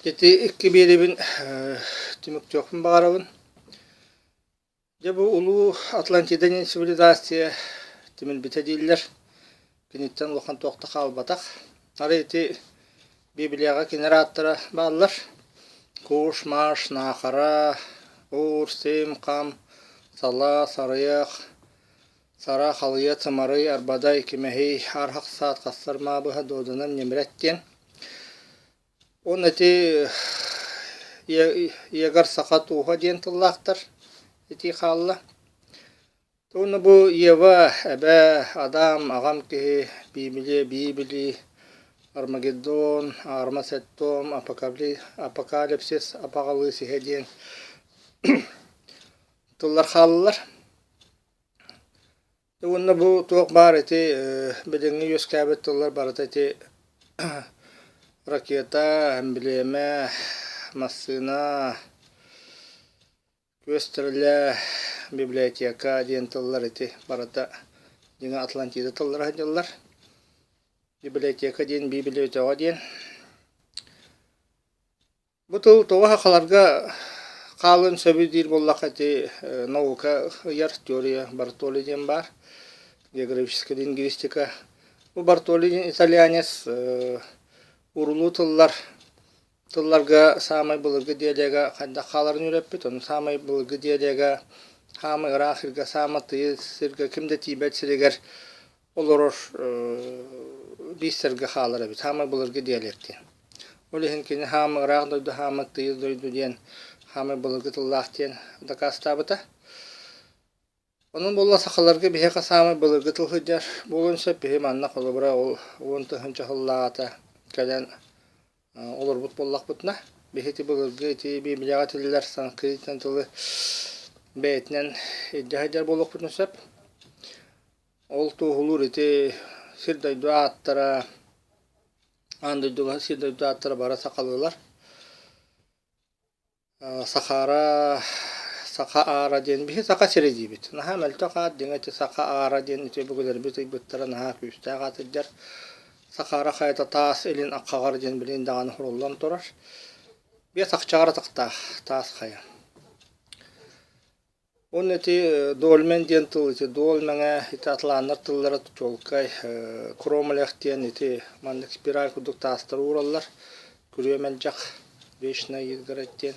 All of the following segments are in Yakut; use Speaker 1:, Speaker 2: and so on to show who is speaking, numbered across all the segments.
Speaker 1: Ити икки биэриибин түмүктүөхпүн баҕарабын. Дьэ бу улуу Атлантида диэн цивилизация тимирбитэ дииллэр. Киниттэн улахан туох да хаалбатах. Арай ити Библияҕа кинилэр ааттара бааллар. Куш, Маш, Наахара, Ур, Сим, Хам, Сала, Сарыйах, Сара, Халыйа, Сымарый, Арбадай, Кимэһий, Архах Саат, Хассар Маабыһа, Дуоданан, Ньимрэт диэн. Уонна ити Егор саха тууһа диэн тыллаахтар ити хаалла. Уонна бу Ева, эбээ, Адам, аҕам киһи, Биибили, Биибили, Армагеддон, Аарма Сеттом, Апокалипсис, Апаҕалыы сиһэ диэн тыллар хааллылар. Уонна бу туох баар ити билиҥҥи үөскээбит тыллар барыта ити ракета, эмблема, массыына, күөс тэрилэ, библиотека диэн тыллар ити барыта дьиҥэ Атлантида тыллара сылдьаллар. Библиотека диэн Библия өтөҕө диэн. Бу тыл тоҕо сахаларга хаалыан сөбүй диир буоллахха ити наука ыйар теория Бартоли диэн баар, географическая лингвистика. Бу Бартоли диэн итальянец урулуу тыллар тылларга саамай былыргы диалега хайдах хааларын үөрэппит, ону саамай былыргы диалега хаамай ыраах сиргэ, саамай тыйыс сиргэ ким да тиийбэт сиригэр олорор биистэргэ хаалар эбит, хаамай былыргы диалект диэн. Ол иһин кини хаамай ыраах дойду, хаамай тыйыс дойду диэн хаамай былыргы тыллаах диэн дакаастаабыта. Онон буолла сахаларга биһиэхэ саамай былыргы тыл сылдьар буолуон сөп. Биһи манна холобура ол 10 000 сыллааҕыта кэлэн олорбут буоллахпытына, биһи ити былыргы ити Библияҕа этиллэр санскрит тылы бэйэтинэн илдьэ сылдьар буолуохпутун сөп. Ол туоһулуур ити сир-дойду ааттара, аан дойдуга сир-дойду ааттара бары сахалыылар. Сахара, Саха Аара диэн биһи Саха сирэ диибит. Наһаа мөлтөх аат, дьиҥэ ити Саха Аара диэн ити өбүгэлэрбит ыйбыттара наһаа күүстээх аат сылдьар. Сахара хайата таас илин аккаҕар диэн билигин даҕаны суруллан турар. Биэс ахчаҕар атахтаах таас хайа. Уонна ити дольмен диэн тыл ити дуол мэҥэ ити атлааннар тыллара чуолкай кромлех диэн ити маннык спираль курдук таастары уураллар күрүө мэлдьэх вечная изгородь диэн.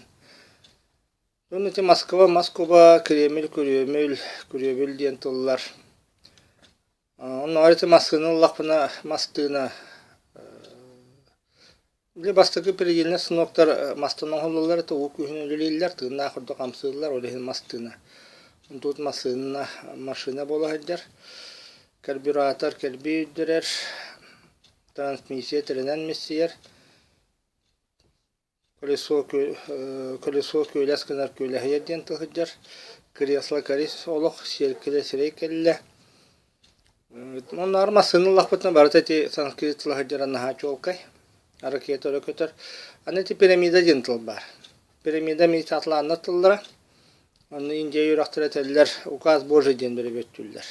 Speaker 1: Уонна ити Москва Москуба Кремль Күрүөмүл Күрүөбүл диэн тыллар. Оннооҕор ити массыына ыллахпына мас тыына Били бастакы предельнай станоктар мастан оҥоһуллаллар этэ, уу күүһүн үлэлииллэр, тыыннаах курдук хамсыыллар, ол иһин мас тыына. Онтубут массыына, машина буола сылдьар. Карбюратор кэрбии үрдэрэр, трансмиссия тэринэн миссийэр, колесо колесо күөлэс гынар күөлэһийэр диэн тыл сылдьар. Кресло корис олох, сиэркилэ сирэй кэллэ. Оннооҕор массыына ыллахпытына барыта ити санскрит тыла сылдьара наһаа чуолкай. Ракета өрө көтөр. Аны ити пирамида диэн тыл баар. Пирамида мин атлааннар тыллара. Онно Индия үөрэхтэрэ этэллэр указ Божий диэн бөрөбүөттүүллэр.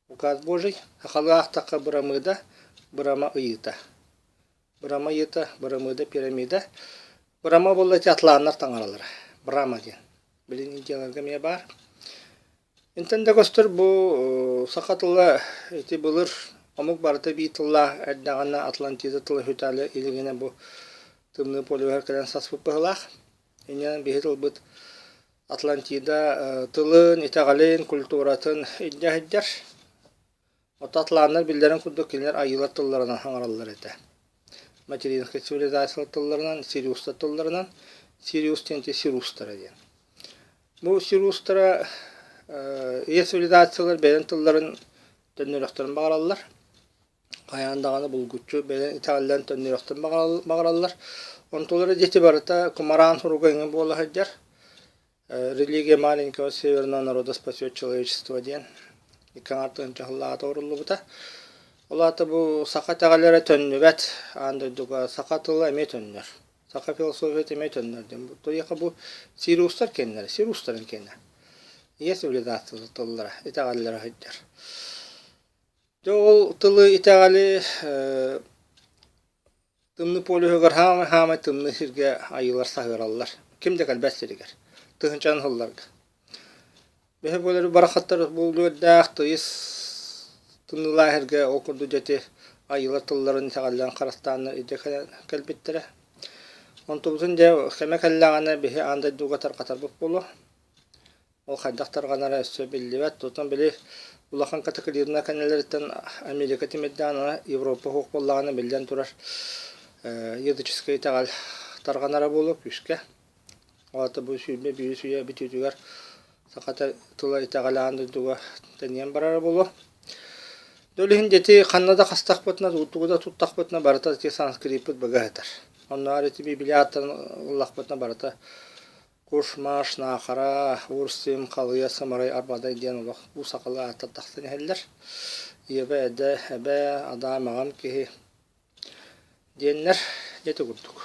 Speaker 1: Указ Божий сахалыы аахтахха бырамыыда, бырама ыйыыта. Бырама ыйыыта, бырамыыда, пирамида. Бырама буолла ити атлааннар таҥаралара. Брама диэн. Билин Индияларга эмиэ баар. Интэн да көстөр бу саха тыла ити былыр омук барыта биир тыллаах эрдэҕинэ Атлантида тыла сүтэ илигинэ бу тымныы полюһар кэлэн саспыт быһыылаах. Инньэ биһи тылбыт Атлантида тылын, итэҕэлин, культуратын илдьэ сылдьар. Оттон атлааннар биллэрин курдук кинилэр айыылар тылларынан саҥараллар этэ. Материнскай цивилизациялар тылларынан, сириустар тылларынан, Сириус диэн ити сир уустара диэн. Бу сир уустара ийэ цивилизациялар бэйэлэрин тылларын төннөрүөхтэрин баҕараллар. Хайаан даҕаны булгуччу бэйэлэрин итэҕэллэрин төннөрүөхтэрин баҕараллар. Онтулара дьэ барыта кумараан суруга эҥин буола сылдьар. Религия маленького северного народа спасет человечество диэн икки аҥаар тыһыынча сыллааҕыта оҥоруллубута. Ол аата бу саха итэҕэллэрэ төннүбэт аан дойдуга саха тыла эмиэ төннөр. Саха философията эмиэ төннөр диэн. Туйаха бу сириустар кэннилэрэ, сириустарын кэннэ. Ийэ цивилизация тыллара, итэҕэллэрэ сылдьар. Дьэ ол тылы итэҕэли. Тымныы полюһугар хаамай-хаамай тымныы сиргэ айыылар саһыараллар. Ким да кэлбэт сиригэр. Тыһыынчанан сылларга. Бэһи буолар барахаттар буолуордаах тыйыс тымныылаах сиргэ ол курдук дьэти айыылар тылларын итэҕэллэрин харыстааннар илдьэ кэлбиттэрэ. Онтубутун дьэ кэмэ кэллэҕинэ биһи аан дойдуга тарҕатарбыт буолуо. Ол хайдах тарҕанара өссө биллибэт. Тутан били улахан катаклизма кэннилэриттэн Америка тимирдээн Европа суох буоллаҕына биллэн турар языческай итэҕэл тарҕанара буолуо күүскэ. Ол аата бу 21 үйэ бүтүүтүгэр саха тыла итэҕэл аан дойдуга тэнийэн барара буолуо. Ол иһин ити ханна да хастахпытына, тугу да туттахпытына барыта ити санскриппыт быга сытар. Оннооҕор ити Библия ааттарын ыллахпытына барыта Куш-маш, Наахара, Ур-Сим, Халыйа, Самарай, Арбадай диэн олох уу сахалыы ааттар тахсан иһэллэр. Ийэбэ, эдэ, эбэ, адаа, маҕан киһи диэннэр дьэ ити курдук.